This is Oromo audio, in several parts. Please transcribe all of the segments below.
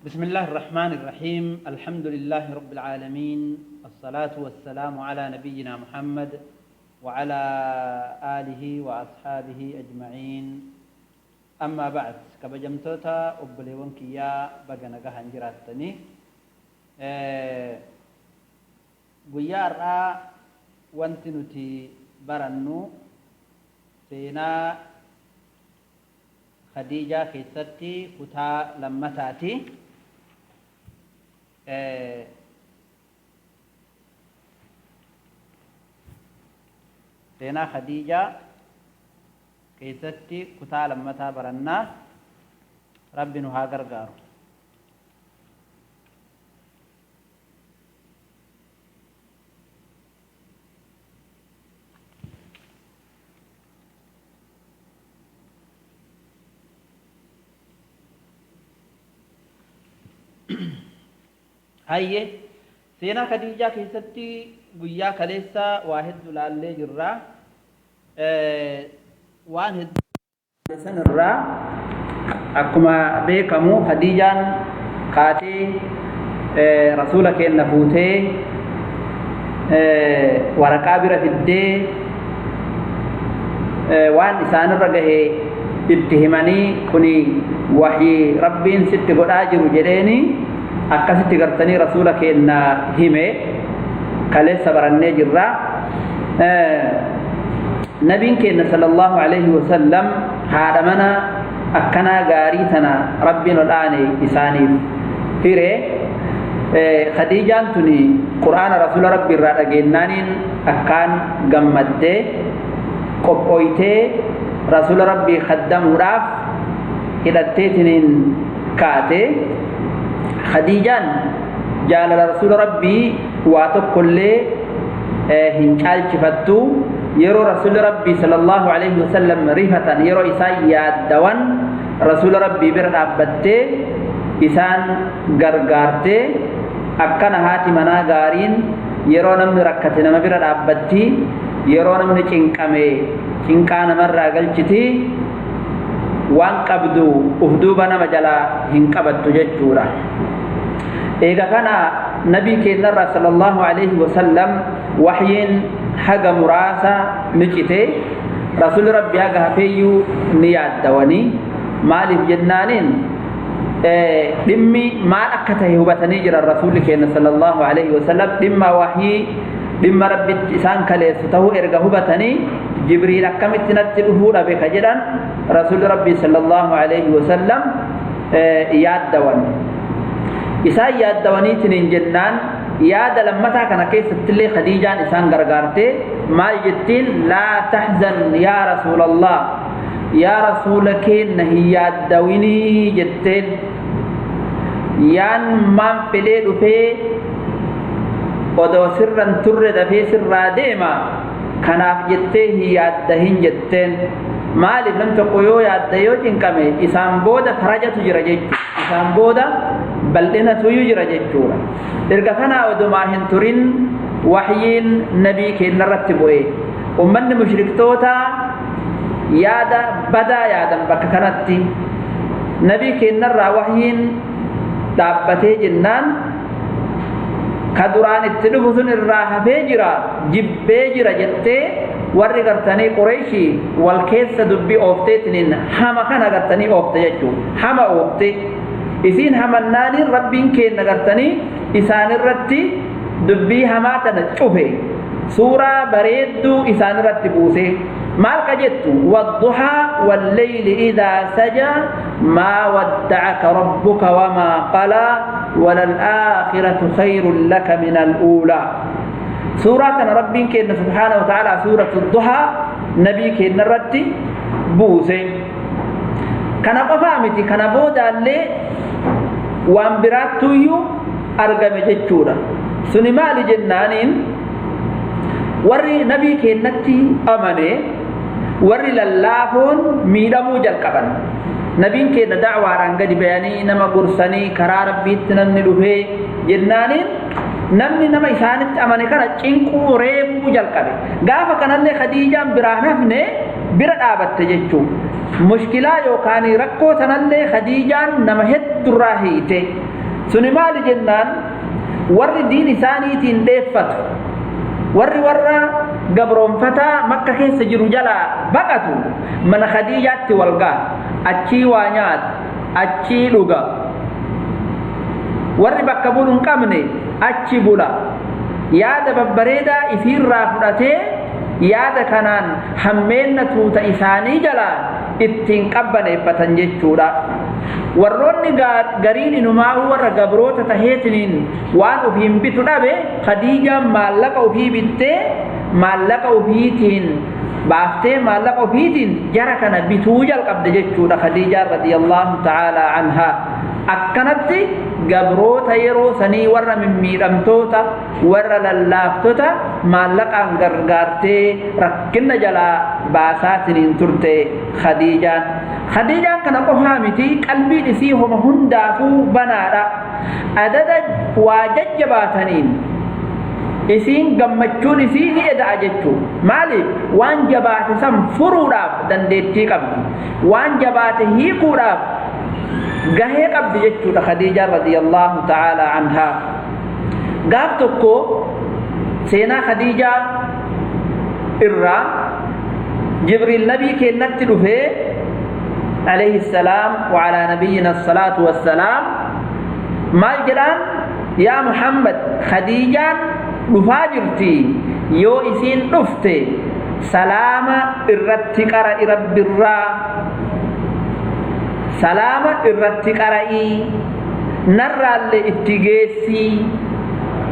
بسم الله الرحمن الرحيم. الحمد لله رب العالمين، الصلاة والسلام على نبينا محمد وعلى آله وأصحابه أجمعين. أما بعد، كبجمتوتا أبليون كيا بغنا هنجراتني guyyaa har'aa wanti nuti barannu seenaa Khadiijaa keessatti kutaa lammataati. Seenaa Khadiijaa keessatti kutaa lammataa barannaa. Rabbi nu haa gargaaru. Hayyee, seenaa Khadiijaa keessatti guyyaa kaleessa waa hedduu laallee jirra. Waan hedduu san irraa akkuma beekamu Khadiijaan kaatee rasuula keenya fuutee waraqaa bira fiddee waan isaanirra gahe itti himanii, kuni waxii rabbiin sitti godhaa jiru jedheeni akkasitti gartanii rasuula keenya hime kaleessa barannee jirra. Nabiin keenya sallallahu alaihi wasallam haadha mana akkanaa gaarii tana rabbiin ol aane isaaniif hire. Khadiijaan tuni qur'aana rasuula rabbi irraa dhageennaaniin akkaan gammaddee qophooytee rasuula rabbii khaddamuudhaaf hidhatteetiniin kaate. Khadiijaan jaalala rasuula rabbii waa tokkollee hin caalchifattu. Yeroo rasuulli rabbii sallallahu alaihi wasallam rifatan, yeroo isaan yaaddawan, rasuula rabbii bira dhaabbattee isaan gargaartee. Akkana haati manaa gaariin yeroo namni rakkate nama bira dhaabbatti, yeroo namni cinqame cinqaa namarraa galchiti, waan qabdu uf duuba nama jalaa hin qabattu jechuudha. Eega kana nabii keenyarraa sallallahu alaihi wasallam waxyiin haga muraasa ni cite. Rasuulli rabbi haga hafeeyyuu ni yaaddawanii. Maaliif jennaaniin, dhimmi maal akka tahe hubatanii jiran. Rasuulli keenya sallallahu alaihi wasallam dhimma waxyii, dhimma rabbitti isaan kaleessu ta'uu erga hubatanii, Jibriil akkamitti natti dhufuu dhabe ka jedhan rasuulli rabbii sallallahu alaihi wasallam yaaddawan. Isaan yaaddawaniitiin jennaan, yaada lammataa kana keessattillee Khadiijaan isaan gargaarte. Maal jettiin? "Laa tahzan yaa rasuulallah, yaa rasuula keenna, hin yaaddawinii" jetteen. Yaan maan fedhee dhufee odoo sirran turre dafee sirraa deema, kanaaf jettee hin yaaddahin jetteen. Maaliif? Nam tokko yoo yaadda, yoo cinqame, isaan booda farajatu jira jechuudha, isaan booda bal'inatuyyuu jira jechuudha. Erga kanaa odumaa hin turin waxyiin nabii keenyarratti bu'e. Ummanni mushriktoota yaada badaa yaadan. Bakka kanatti nabii keenyarraa waxyiin dhaabbatee jennaan, ka duraan itti dhufu sun irraa hafee jira, jibbee jira jettee warri gartanii Qureeshii wal keessa dubbii oofteetiniin hama kana gartanii oofte jechuudha. Hama oofte. Isiin hamannaaniin rabbiin kenna gartanii isaanirratti dubbii hamaa tana cufe. Suuraa bareedduu isaanirratti buuse. Maal ka jettu? "والضحى والليل إذا سجى ما ودعك ربك وما قلى وللآخرة خير لك من الأولى". Suuraa kana rabbiin kenna subhaanahu wa ta'ala suuratu duhaa nabii kenna irratti buuse. Kana qofaa miti, kana boodaallee waan biraattuyyuu argame jechuudha. Suni maali jennaaniin, warri nabii kennatti amane, warri lallaafoon miidhamuu jalqaban. Nabiin keenya da'waadhaan gadi bayanii nama gorsanii karaa rabbiitti namni dhufee jennaaniin, namni nama isaanitti amane kana cinquu, reebuu jalqabe. Gaafa kanallee Khadiijaan biraan hafne, bira dhaabatte jechuu. Mushkilaa yookaan rakkoo sanallee Khadiijaan nama heddurraa hiite. Suni maali jennaan, warri diin isaaniitiin dheeffatu, warri warra gabroonfataa Makka keessa jiru jalaa baqatu mana Khadiijaatti wal gaha, achii waa nyaata, achii dhuga. Warri bakka bulu hin qabne achi bula. Yaada babbareedaa isiirraa fudhatee yaada kanaan hammeenna tuuta isaanii jalaa ittiin qabbaneeffatan jechuudha. Warroonni gariin inumaahuu warra gabroota taheetiniin waan ofiin bitu dhabe, Khadiijaan maallaqa ofii bittee, maallaqa ofiitiin baaftee, maallaqa ofiitiin jara kana bituu jalqabde jechuudha Khadiijaan radiyallahu ta'ala anhaa. Akkanatti gabroota yeroo sanii, warra mimmiidhamtoota, warra lallaaftota maallaqaan gargaartee rakkinna jalaa baasaatiniin turte Khadiijaan. Khadiijaan kana qofaa miti, qalbiin isii homa hundaafuu banaadha. Adada waa jajjabaataniin isiin gammachuun isii ni eda'a jechuu. Maaliif? Waan jabaate san furuudhaaf dandeettii qabdi. Waan jabaate hiikuudhaaf gahee qabdi jechuudha Khadiijaan radiyallahu ta'ala anhaa. Gaaf tokko seenaa Khadiijaa irraa Jibriil nabii keennatti dhufee, alayhi salaam wa alaa nabiyyina salaatu wassalaam, maal jedhaan? "Yaa Muhammad, Khadiijaan dhufaa jirti. Yoo isiin dhufte salaama irratti qara'i, Rabbirraa salaama irratti qara'ii, narraallee itti geessii"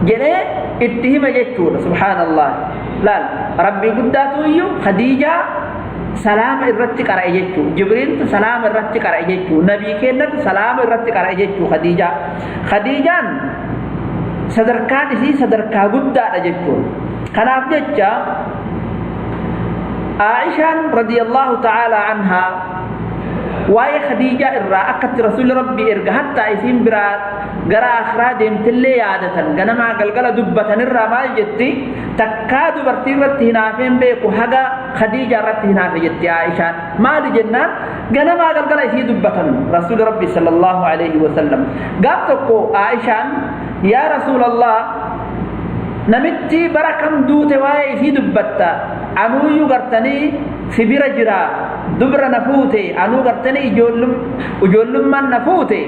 jedhee itti hima jechuudha. Subhaanallah, laal, Rabbii guddaatu iyyuu Khadiijaa salaama irratti qara'e jechuu. Jibriiltu salaama irratti qara'e jechuu. Nabii kennatu salaama irratti qara'e jechuu. Khadiijaa, Khadiijaan sadarkaan isii sadarkaa guddaadha jechuudha. Kanaaf jecha Aishaan radiyallahu ta'ala anhaa waa'ee Khadiijaa irraa akkatti Rasuulli Rabbii erga hattaa isiin biraa gara akhiraa deemtillee yaadatan, ganamaa galgala dubbatan irraa maal jetti? "Takkaa dubartii irratti hinaafeen beeku haga Khadiijaa irratti hinaafe" jetti Aishaan. Maali jennaan, ganamaa galgala isii dubbatan Rasuulli Rabbii sallallahu alaihi wasallam. Gaaf tokko Aishaan, "Yaa Rasuulallah, namitti bara kam duute waa'ee isii dubbatta? Anuuyyuu gartanii si bira jira, dubra na fuute, anuu gartanii ijoollummaan na fuute,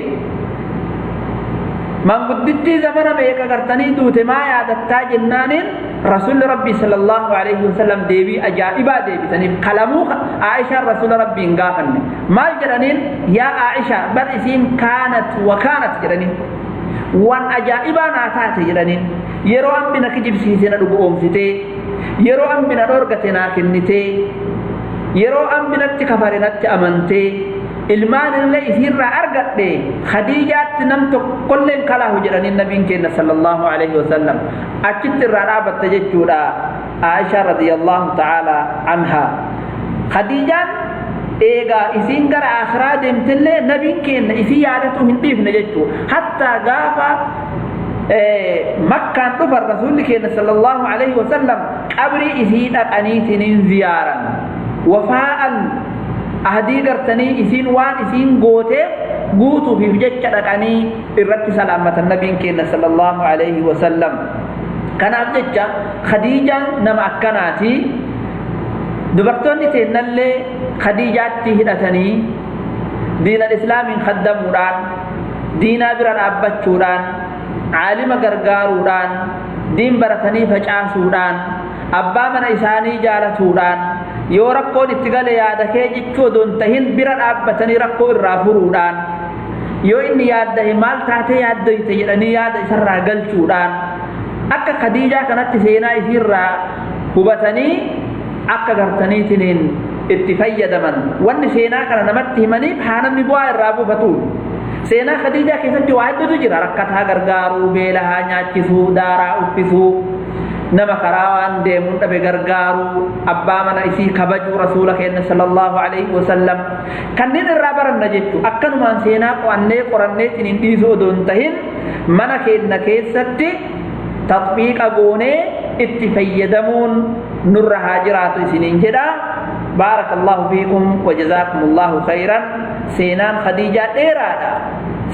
manguddittii zamana meeqa gartanii duute maa yaadattaa?" jennaaniin, Rasuulli Rabbii sallallahu alaihi wasallam deebii ajaa'ibaa deebisaniif. Kalamuu Aishaan Rasuula Rabbii hin gaafanne. Maal jedhaniin? "Yaa Aishaa, bar isiin kaanat wa kaanat" jedhaniin. "Waan ajaa'ibaa naa taate" jedhaniin. "Yeroo ambi na kijibsiise na dhugu oomsitee, yeroo ambi na dhoorgate naa kennitee, yeroo ambi natti kafare natti amantee, ilmaan illee isiirraa argadhe. Khadiijaatti nam tokkolleen kalaahu" jedhaniin nabiin keenya sallallahu alaihi wasallam. Achitti irraa dhaabatte jechuudha Aisha radiyallahu ta'ala anha. Khadiijaan eegaa isiin gara akhiraa deemtellee nabiin keenya isii yaadatu hin dhiifne jechuu. Hattaa gaafa Makkaan dhufan, Rasuulli keenya sallallahu alaihi wasallam qabrii isii dhaqaniitiniin ziyaaran. Wafaa'an ahdii gartanii isiin waan isiin gooteef guutuufiif jecha dhaqanii irratti salaammatan nabiin keenya sallallahu alaihi wasallam. Kanaaf jecha Khadiijaan nama akkanaati. Dubartoonni teennallee Khadiijaatti hidhatanii diinal Islaamiin khaddamuudhaan, diinaa bira dhaabbachuudhaan, caalima gargaaruudhaan, diin baratanii facaasuudhaan, abbaa mana isaanii jaalatuudhaan, yoo rakkoon itti gale yaada kee jechuu odoo hin tahin bira dhaabbatanii rakkoo irraa furuudhaan, yoo inni yaaddahe maal taatee yaaddoyte jedhanii yaada isarraa galchuudhaan, akka Khadiijaa kanatti seenaa isiirraa hubatanii akka gartaniitiniin itti fayyadaman. Wanni seenaa kana namatti himaniif haa namni bu'aa irraa buufatu. Seenaa Khadiijaa keessatti waa hedduutu jira: rakkataa gargaaruu, beelahaa nyaachisuu, daaraa uffisuu, nama karaa waan deemuun dhabe gargaaruu, abbaa mana isii kabajuu, Rasuula keenya sallallahu alaihi wasallam. Kanneen irraa baranna jechuu. Akkanumaan seenaa qo'annee qoranneetiin hin dhiisuu odoo hin tahin, mana keenya keessatti taxbiiqa goonee itti fayyadamuun nurra haa jiraatu isiniin jedha. Baarakallahu fiikum wa jazaakumullahu khayran. Seenaan Khadiijaa dheeraadha.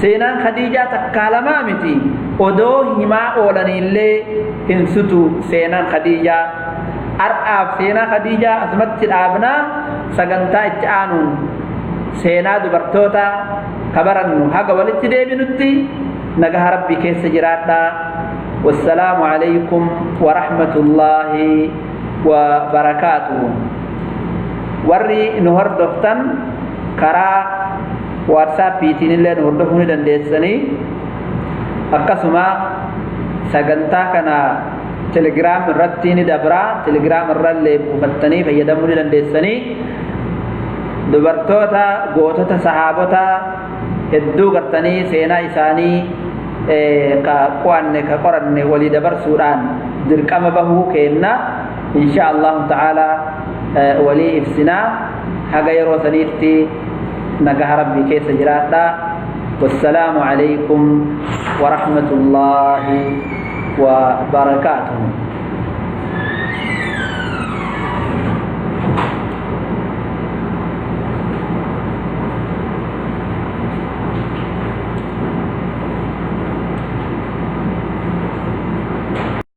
Seenaan Khadiijaa takkaa lamaa miti, odoo himaa oolaniillee hin sutu seenaan Khadiijaa. Har'aaf seenaa Khadiijaa asumatti dhaabnaa, sagantaa itti aanuun seenaa dubartoota kabarannu haga walitti deebinutti nagaha Rabbii keessa jiraadhaa. Wassalaamu alaykum warahmatullaahi wabarakaatuhu. Warri nu hordoftan karaa WhatsAppiitiin illee nu hordofuu ni dandeessanii, akkasuma sagantaa kana Telegram irratti ni dabraa, Telegram irrallee buufattanii fayyadamuu ni dandeessanii. Dubartoota gootota sahaabota hedduu gartanii seenaa isaanii ka qo'anne, ka qoranne walii dabarsuudhaan dirqama bahuu keenna insha Allahu ta'ala walii ibsinaa. Haga yeroo saniitti nagaha Rabbii keessa jiraadhaa. Wassalaamu alaykum warahmatullaahi wabarakaatuhu.